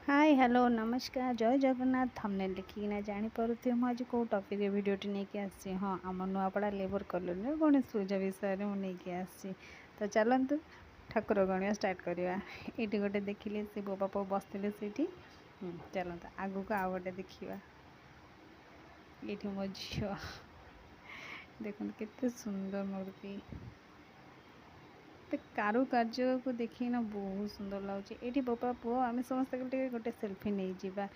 High, hello, ନମସ୍କାର, ଜୟ Jagannath. Thumbnail ଦେଖିକିନା ଜାଣିପାରୁଥିବେ ମୁଁ ଆଜି କେଉଁ ଟପିକ୍ରେ ଭିଡ଼ିଓଟି ନେଇକି ଆସିଛି। ହଁ, ଆମ ନୂଆପଡ଼ା ଲେବର କଲୋନୀର ଗଣେଶ ପୂଜା ବିଷୟରେ ମୁଁ ନେଇକି ଆସିଛି। ତ ଚାଲନ୍ତୁ, ଠାକୁର ଗଣିବା ଷ୍ଟାର୍ଟ କରିବା। ଏଇଠି ଗୋଟେ ଦେଖିଲେ, ସେ ବାପା ବସିଥିଲେ ସେଇଠି। ଚାଲନ୍ତୁ, ଆଗକୁ ଆଉ ଗୋଟେ ଦେଖିବା। ଏଇଠି ମୋ ଝିଅ। ଦେଖନ୍ତୁ, କେତେ ସୁନ୍ଦର ମୂର୍ତ୍ତି। ଏତେ କାରୁକାର୍ଯ୍ୟକୁ ଦେଖିକିନା ବହୁତ ସୁନ୍ଦର ଲାଗୁଛି। ଏଇଠି ବାପା, ପୁଅ, ଆମେ ସମସ୍ତେ ଟିକେ ଗୋଟେ ସେଲ୍ଫି ନେଇଯିବା।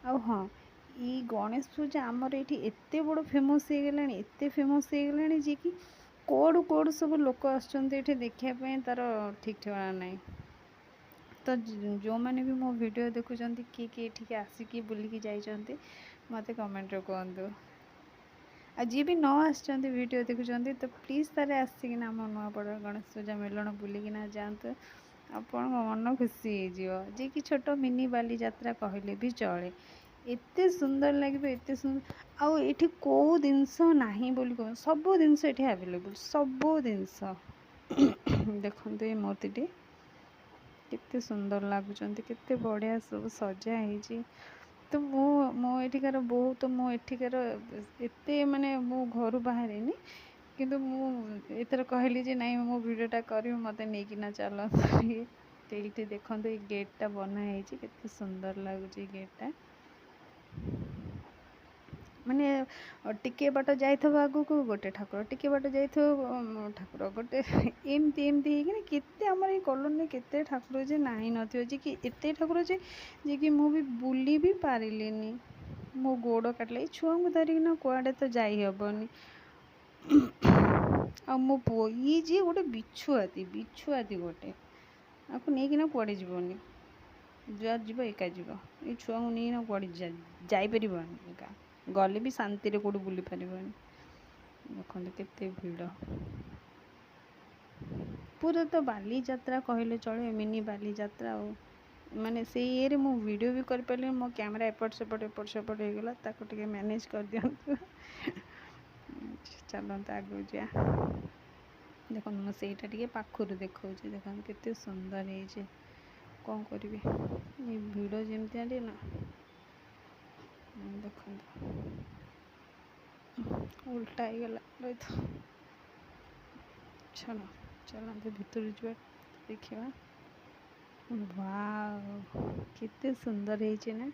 ଆଉ ହଁ, ଏଇ ଗଣେଶ ପୂଜା ଆମର ଏଇଠି ଏତେ ବଡ଼ ଫେମସ୍ ହେଇଗଲାଣି, ଏତେ ଫେମସ୍ ହେଇଗଲାଣି ଯେ କି କୁଆଡ଼ୁ କୁଆଡ଼ୁ ସବୁ ଲୋକ ଆସୁଛନ୍ତି ଏଠି ଦେଖିବା ପାଇଁ, ତା'ର ଠିକ୍ ଠିକଣା ନାହିଁ। ତ ଯେଉଁମାନେ ବି ମୋ ଭିଡ଼ିଓ ଦେଖୁଛନ୍ତି, କିଏ କିଏ ଏଠିକି ଆସିକି ବୁଲିକି ଯାଇଛନ୍ତି, ମୋତେ କମେଣ୍ଟରେ କୁହନ୍ତୁ। ଆଉ ଯିଏ ବି ନ ଆସିଛନ୍ତି, ଭିଡ଼ିଓ ଦେଖୁଛନ୍ତି, ତ ପ୍ଲିଜ୍ ଥରେ ଆସିକିନା ଆମ ନୂଆପଡ଼ା ଗଣେଶ ପୂଜା ମେଳଣ ବୁଲିକିନା ଯାଆନ୍ତୁ। ଆପଣଙ୍କ ମନ ଖୁସି ହେଇଯିବ। ଯିଏକି ଛୋଟ ମିନି ବାଲିଯାତ୍ରା କହିଲେ ବି ଚଳେ। ଏତେ ସୁନ୍ଦର ଲାଗିବ, ଏତେ ସୁନ୍ଦର। ଆଉ ଏଇଠି କେଉଁ ଜିନିଷ ନାହିଁ ବୋଲି କୁହ, ସବୁ ଜିନିଷ ଏଠି ଆଭେଲେବୁଲ୍, ସବୁ ଜିନିଷ। ଦେଖନ୍ତୁ, ଏଇ ମୂର୍ତ୍ତିଟି କେତେ ସୁନ୍ଦର ଲାଗୁଛନ୍ତି, କେତେ ବଢ଼ିଆ ସବୁ ସଜା ହେଇଛି। ତ ମୁଁ ମୋ ଏଠିକାର ବହୁତ, ମୁଁ ଏଠିକାର ଏତେ ମାନେ ମୁଁ ଘରୁ ବାହାରିନି, କିନ୍ତୁ ମୁଁ ଏଥର କହିଲି ଯେ ନାଇଁ, ମୁଁ ଭିଡ଼ିଓଟା କରିବି, ମୋତେ ନେଇକିନା ଚାଲ। ଏଇଠି ଦେଖନ୍ତୁ, ଏଇ ଗେଟ୍ଟା ବନା ହେଇଛି, କେତେ ସୁନ୍ଦର ଲାଗୁଛି ଏଇ ଗେଟ୍ଟା। ମାନେ ଟିକେ ବାଟ ଯାଇଥିବ ଆଗକୁ ଗୋଟେ ଠାକୁର, ଟିକେ ବାଟ ଯାଇଥିବ ଠାକୁର ଗୋଟେ, ଏମିତି ଏମିତି ହେଇକିନା କେତେ ଆମର ଏଇ କଲୋନୀରେ କେତେ ଠାକୁର ଯେ ନାହିଁ ନଥିବ। ଯେ କି ଏତେ ଠାକୁର ଯେ କି ମୁଁ ବି ବୁଲି ବି ପାରିଲିନି, ମୋ ଗୋଡ଼ କାଟିଲା। ଏଇ ଛୁଆଙ୍କୁ ଧରିକିନା କୁଆଡ଼େ ତ ଯାଇ ହେବନି। ଆଉ ମୋ ପୁଅ ଇଏ ଯିଏ ଗୋଟେ ବିଛୁଆତି, ବିଛୁଆତି ଗୋଟେ, ଆକୁ ନେଇକିନା କୁଆଡ଼େ ଯିବନି। ଯୁଆଡ଼େ ଯିବ ଏକା ଯିବ। ଏଇ ଛୁଆଙ୍କୁ ନେଇକିନା କୁଆଡ଼େ ଯାଇପାରିବନି। ଏକା ଗଲେ ବି ଶାନ୍ତିରେ କେଉଁଠି ବୁଲି ପାରିବନି। ଦେଖନ୍ତୁ, କେତେ ଭିଡ଼। ପୁରା ତ ବାଲିଯାତ୍ରା କହିଲେ ଚଳେ, ମିନି ବାଲିଯାତ୍ରା। ଆଉ ମାନେ ସେଇ ଇଏରେ ମୁଁ ଭିଡ଼ିଓ ବି କରିପାରିଲିନି। ମୋ କ୍ୟାମେରା ଏପଟ ସେପଟ ଏପଟ ସେପଟ ହେଇଗଲା, ତାକୁ ଟିକେ ମ୍ୟାନେଜ୍ କରିଦିଅନ୍ତୁ। ଚାଲନ୍ତୁ, ଆଗକୁ ଯିବା। ଦେଖନ୍ତୁ, ମୁଁ ସେଇଟା ଟିକେ ପାଖରୁ ଦେଖାଉଛି। ଦେଖନ୍ତୁ, କେତେ ସୁନ୍ଦର ହେଇଛି। କ'ଣ କରିବି, ଏ ଭିଡ଼ ଯେମିତି ନା। ଦେଖନ୍ତୁ, ଉଲ୍ଟା ହେଇଗଲା, ରହିଥ, ଛାଡ଼। ଚାଲନ୍ତୁ, ଭିତରୁ ଯିବା, ଦେଖିବା। ୱାଓ, କେତେ ସୁନ୍ଦର ହେଇଛି ନା?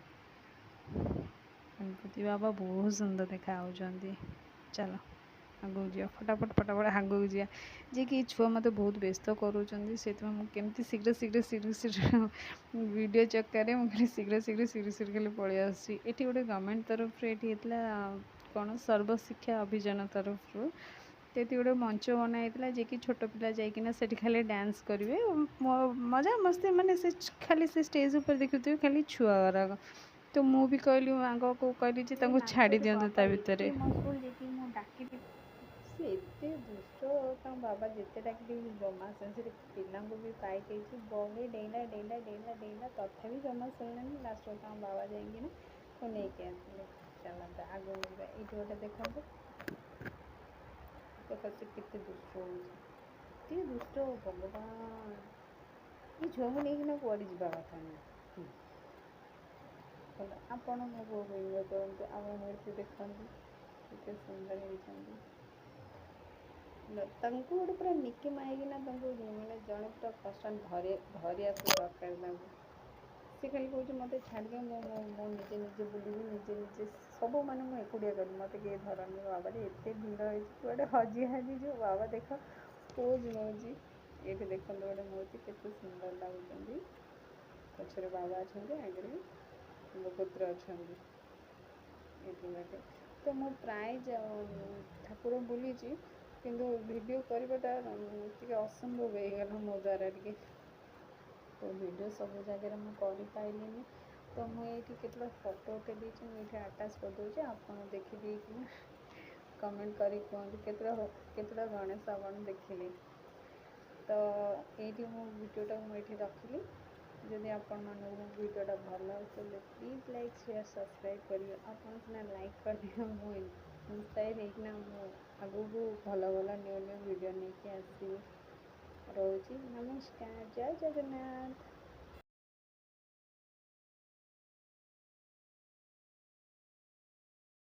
ଗଣପତି ବାବା ବହୁତ ସୁନ୍ଦର ଦେଖା ଯାଉଛନ୍ତି। ଚାଲ, ଆଗକୁ ଯିବା, ଫଟାଫଟ ଫଟାଫଟ ଆଗକୁ ଯିବା। ଯିଏକି ଛୁଆ ମୋତେ ବହୁତ ବ୍ୟସ୍ତ କରୁଛନ୍ତି, ସେଥିପାଇଁ ମୁଁ କେମିତି ଶୀଘ୍ର ଶୀଘ୍ର ଶୀଘ୍ର ଶୀଘ୍ର ଭିଡ଼ିଓ ଚକ୍କରରେ ମୁଁ ଖାଲି ଶୀଘ୍ର ଶୀଘ୍ର ଶୀଘ୍ର ଶୀଘ୍ର ଖାଲି ପଳେଇ ଆସୁଛି। ଏଠି ଗୋଟେ ଗଭର୍ଣ୍ଣମେଣ୍ଟ ତରଫରୁ ଏଠି ହେଇଥିଲା କ'ଣ, ସର୍ବଶିକ୍ଷା ଅଭିଯାନ ତରଫରୁ ଏଠି ଗୋଟେ ମଞ୍ଚ ବନା ହେଇଥିଲା, ଯିଏକି ଛୋଟ ପିଲା ଯାଇକିନା ସେଠି ଖାଲି ଡ୍ୟାନ୍ସ କରିବେ, ମଜା ମସ୍ତି। ମାନେ ସେ ଖାଲି ସେ ଷ୍ଟେଜ୍ ଉପରେ ଦେଖୁଥିବେ ଖାଲି ଛୁଆ ଗୁଡ଼ାକ। ତ ମୁଁ ବି କହିଲି, ମାଆଙ୍କୁ କହିଲି ଯେ ଏ ତାଙ୍କୁ ଛାଡ଼ି ନାଚରେ ଦିଅନ୍ତୁ ବାବା ତା ଏତେ ଭିତରେ। ମସଗୁଲ ଯେ କି ମୁଁ ଡାକିବି। ସେ ଏତେ ଦୁଷ୍ଟ, ତାଙ୍କ ବାବା ଯେତେ ଡାକିଲେ ବି ଜମା ସେଠି ପିଲାଙ୍କୁ ବି ପାଇଯାଇଛି। ବହେ ଡେଇଁଲା, ଡେଇଁଲା, ଡେଇଁଲା, ଡେଇଁଲା, ତଥାପି ଜମା ଶୁଣିଲାନି। ଲାଷ୍ଟକୁ ତାଙ୍କ ବାବା ଯାଇକିନା ତାକୁ ନେଇକି ଆସିଲେ। ଚାଲନ୍ତୁ, ଆଗକୁ ଯିବା। ଏଇଠି ଗୋଟେ ଦେଖନ୍ତୁ। ଦେଖ, ସେ କେତେ ଦୁଷ୍ଟ ହେଉଛି, ଏତେ ଦୁଷ୍ଟ, ଭଗବାନ! ଏ ଛୁଆଙ୍କୁ ନେଇକିନା କୁଆଡ଼େ ଯିବା କଥା ନୁହେଁ। ଆପଣ ମୋ ପୁଅକୁ ଏନ୍ଜୟ କରନ୍ତୁ। ଆମ ମୂର୍ତ୍ତି ଦେଖନ୍ତୁ, କେତେ ସୁନ୍ଦର ହେଇଛନ୍ତି। ତାଙ୍କୁ ଗୋଟେ ପୁରା ନିକି ମାଇକିନା ତାଙ୍କୁ ମାନେ ଜଣେ ପୁରା ପର୍ସନ୍ ଧରି ଧରିବାକୁ ଦରକାର ତାଙ୍କୁ। ସେ ଖାଲି କହୁଛି, ମୋତେ ଛାଡ଼ିଦିଅ, ମୁଁ ମୁଁ ମୁଁ ନିଜେ ନିଜେ ବୁଲିବି, ନିଜେ ନିଜେ ସବୁ, ମାନେ ମୁଁ ଏକୁଟିଆ କରିବି, ମୋତେ କେହି ଧରନି। ବାବାରେ, ଏତେ ଭିଡ଼ ହେଇଛି, କୁଆଡ଼େ ହଜି ହାଜି ଯିବ। ବାବା, ଦେଖ, ପୋଜ୍ ନେଉଛି। ଏଇଠି ଦେଖନ୍ତୁ, ଗୋଟେ ମୂର୍ତ୍ତି, କେତେ ସୁନ୍ଦର ଲାଗୁଛନ୍ତି। ପଛରେ ବାବା ଅଛନ୍ତି, ଆଗରେ ମୋ ପୁତ୍ର ଅଛନ୍ତି। ଏଇଠି ଗୋଟେ ତ ମୁଁ ପ୍ରାୟ ଠାକୁର ବୁଲିଛି, କିନ୍ତୁ ଭିଡ଼ିଓ କରିବାଟା ଟିକେ ଅସମ୍ଭବ ହେଇଗଲା ମୋ ଦ୍ୱାରା ଟିକେ। ତ ଭିଡ଼ିଓ ସବୁ ଜାଗାରେ ମୁଁ କରିପାରିଲିନି। ତ ମୁଁ ଏଇଠି କେତେଟା ଫଟୋ ଉଠାଇ ଦେଇଛି, ମୁଁ ଏଇଠି ଆଟାଚ୍ କରିଦେଉଛି। ଆପଣ ଦେଖିଦେଇକିନା କମେଣ୍ଟ କରିକି କୁହନ୍ତୁ କେତେଟା କେତେଟା ଗଣେଶ ଆପଣ ଦେଖିଲେ। ତ ଏଇଠି ମୁଁ ଭିଡ଼ିଓଟାକୁ ମୁଁ ଏଇଠି ରଖିଲି। ଯଦି ଆପଣମାନଙ୍କୁ ମୋ ଭିଡ଼ିଓଟା ଭଲ ଲାଗୁଥିଲେ, ପ୍ଲିଜ୍ ଲାଇକ୍, ସେୟାର, ସବସ୍କ୍ରାଇବ୍ କରିବେ। ଆପଣ ସିନା ଲାଇକ୍ କରିବେ, ମୁଁ ଇନ୍ସପାୟାର ହେଇକିନା ମୁଁ ଆଗକୁ ଭଲ ଭଲ ନ୍ୟୁ ନ୍ୟୁ ଭିଡ଼ିଓ ନେଇକି ଆସିବି। ରହୁଛି, ନମସ୍କାର, ଜୟ ଜଗନ୍ନାଥ।